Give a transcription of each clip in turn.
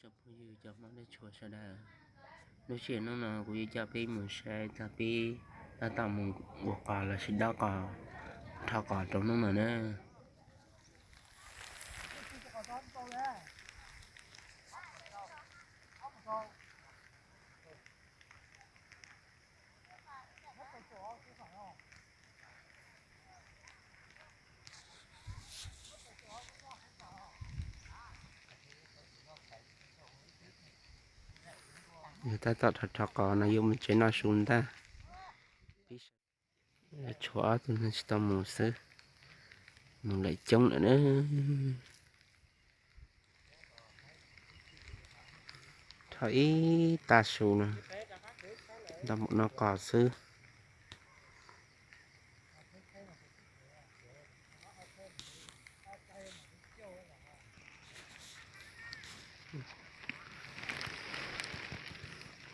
Cov phooj ywg cov Hmoob tshua sawv daws, lub sij hawm hnub no kuv yuav coj peb mus saib txog peb tab tom mus ua qos los sis dob qos, rho qos rau hnub no na. Yog tab tom rho rho qos no yuav mus tsev noj su ntag. Tshuav ob tug no tsis tau mus xwb, mus lawm coob lawm na. Rho ib tag su no, ntau mus noj qos xwb.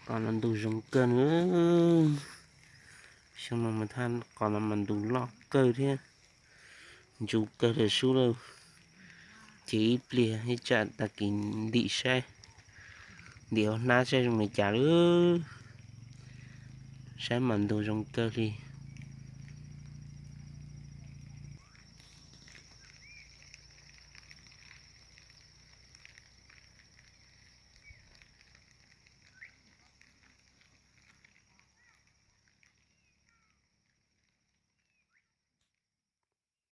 Qos no ntug zoo kawg na. Xyoo no mas thaj qos no mas ntug loj kawg thiab, ntsuv kawg lawm sub lawm. Ces ib pliag ib tsam tag kis ntim saib, ntim hauv hnab saib zoo li cas lawm. Saib mas ntug zoo kawg li.